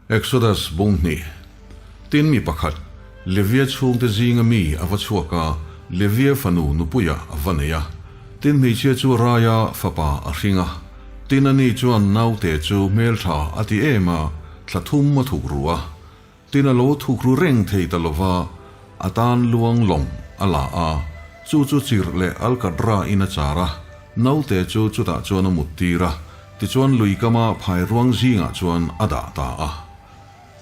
Exodus bung hnih. Tin mi pakhat, Levia chhungte zinga mi a va chhuak a, Levia fanu nupuia a va nei a. Tin hmeichhia chu a rai a, fapa a hring a. Tin ani chuan naute chu hmeltha a ti em a, thla thum a thuk ru a. Tin a lo thuk ru reng thei ta lova, a tan luang lawng a la a, chu chu chirh leh alkatra in a char a, naute chu chutah chuan a mut tir a, tichuan lui kama phai ruang zingah chuan a dah ta a.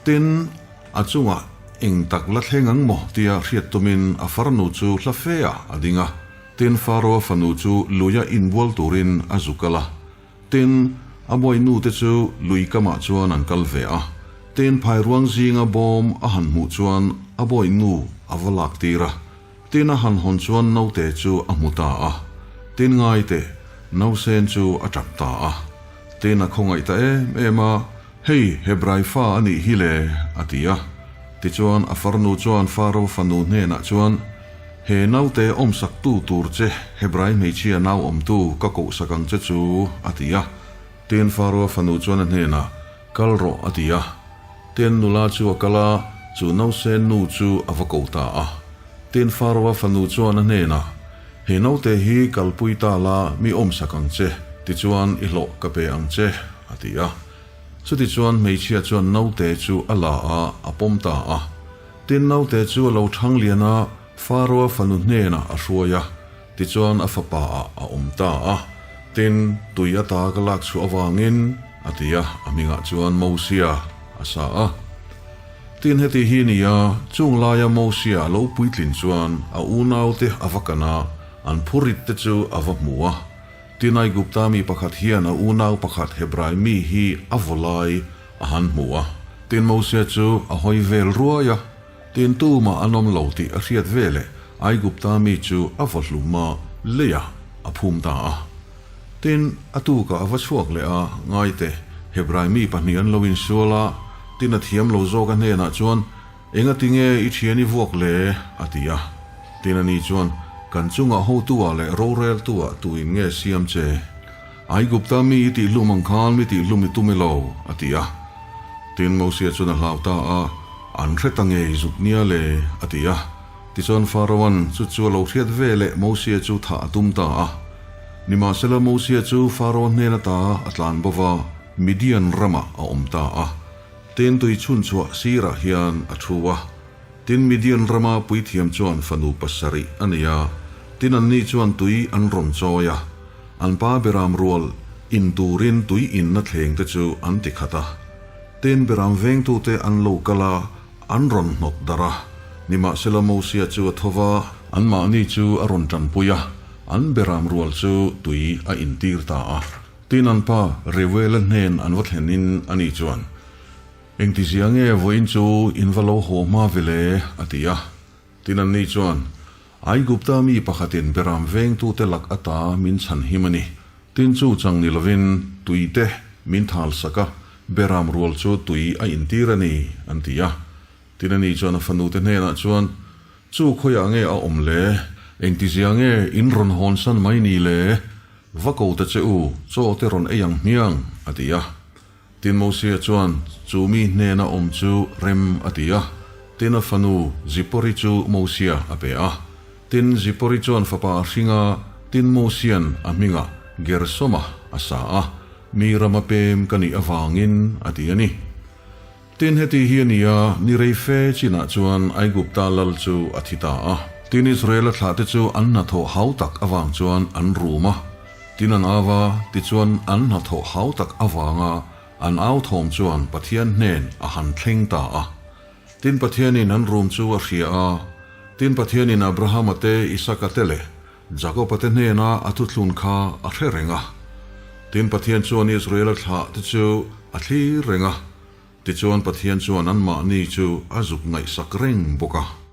Tin, a chungah eng tak la thleng ang maw tia hriat tumin a farnu chu hla fe ah a ding a, tin Faro-a fanu chu luia inbual turin a zu kal a. Tin, a bawihnu te chu lui kamah chuan an kal ve a. Tin, phairuang zinga bawm a han hmuh chuan a bawihnu a va lak tir a. Tin, a han hawn chuan naute chu a hmu ta a. Tin, ngaite, nausen chu a tap ta a. Tin, a khawngaih ta em em a, Hei, Hebrai fa a nih hi le, a ti a. Tichuan, a farnu chuan Faro fanu hnenah chuan, He naute awmsaktu tur che Hebrai hmeichhia nau awmtu ka kohsak ang che chu, a ti a. Tin Faroa fanu chuan a hnenah, Kal rawh, a ti a. Tin nula chu a kal a, chu nausen nu chu a va ko ta a. Tin Faroa fanu chuan a hnenah, He naute hi kalpui ta la, mi awmsak ang che, tichuan i hlawh ka pe ang che, a ti a. Chutichuan hmeichhia chuan naute chu a la a, a pawm ta a. Tin, naute chu a lo thang lian a, Faroa fanu hnenah a hruai a, tichuan a fapa ah a awm ta a. Tin, tui ata ka lak chhuah avangin, a ti a, a hmingah chuan Mosia a sa a. Tin, heti hi ni a, chung laia Mosia a lo puitlin chuan a unaute a va kan a, an phurit te chu a va hmu a. Tin, Aigupta mi pakhat hian a unau pakhat Hebrai mi hi a vaw lai a han hmu a. Tin, Mosia chu a hawi vel ruai a, tin tumah an awm lo tih a hriat veleh Aigupta mi chu a vaw hlum a, leiah a phum ta a. Tin, a tukah a va chhuak leh a, Ngaite, Hebrai mi pahnih an lo insual a, tin a thiam lo zawk a hnenah chuan, Engatinge i thian i vuak le? a ti a. Tin ani chuan, Kan chungah hotu-ah leh roreltu-ah tuin nge siam che? Aigupta mi i tihhlum ang khan mi tihhlum i tum i lo, a ti a. Tin Mosia chuan a hlau ta a, An hre ta ngei zuk nia le, a ti a. Tichuan Faraoan chu chu a lo hriat ve leh Mosia chu thah a tum ta a. Nimahsela Mosia chu Faraoa hnen ata a tlan bo va, Midian ramah a awm ta a. Tin tui chhunchhuah sirah hian a thu a. Tin Midian rama puithiam chuan fanu pasarih a nei a, tin anni chuan tui an rawn chawi a. An pa beram rual in turin tui inna thleng te chu an ti khat a. Tin beram vengtute an lo kal a, an rawn hnawt darh a. Nimahsela Mosia chu a tho va, anmahni chu a rawn tanpui a, an beram rual chu tui a intir ta a. Tin an pa Reuela hnen an va thlenin ani chuan, Engtizia nge vawiin chu in va lo haw hma ve le? a ti a. Tin anni chuan, Aigupta mi pakhatin beram vengtute lak ata min chhan him a ni. Tin chu chang ni lovin tuite min thal sak a, beram rual chu tui a intir a ni, an ti a. Tin ani chuan a fanute hnenah chuan, Chu khawiah nge a awm le? Engtizia nge in rawn hawnsan mai ni le? Va ko ta che u, chaw te rawn ei ang hmiang, a ti a. Tin Mosia chuan chu mi hnena awm chu rem a ti a. Tin a fanu Zipori chu Mosia a pe a. Tin Zipori chuan fapa a hring a, tin Mosian a hmingah Gersoma a sa a, Mi rama pem ka nih avangin, a ti a ni. Tin, heti hi a ni a, ni rei fe chinah chuan Aigupta lal chu a thi ta a. Tin, Israela thlahte chu an hnathawh hau tak avang chuan an rum a. Tin, an au a, tichuan an hnathawh hau tak avanga an au thawm chuan Pathian hnen a han thleng ta a. Tin, Pathianin an rum chu a hria a. Tin, Pathianin Abrahama te, Isaka te leh Jakoba te hnena a thuthlun kha a hre reng a. Tin, Pathian chuan Israela thlahte chu a thlir reng a. Tichuan Pathian chuan anmahni chu a zuk ngaihsak reng bawk a.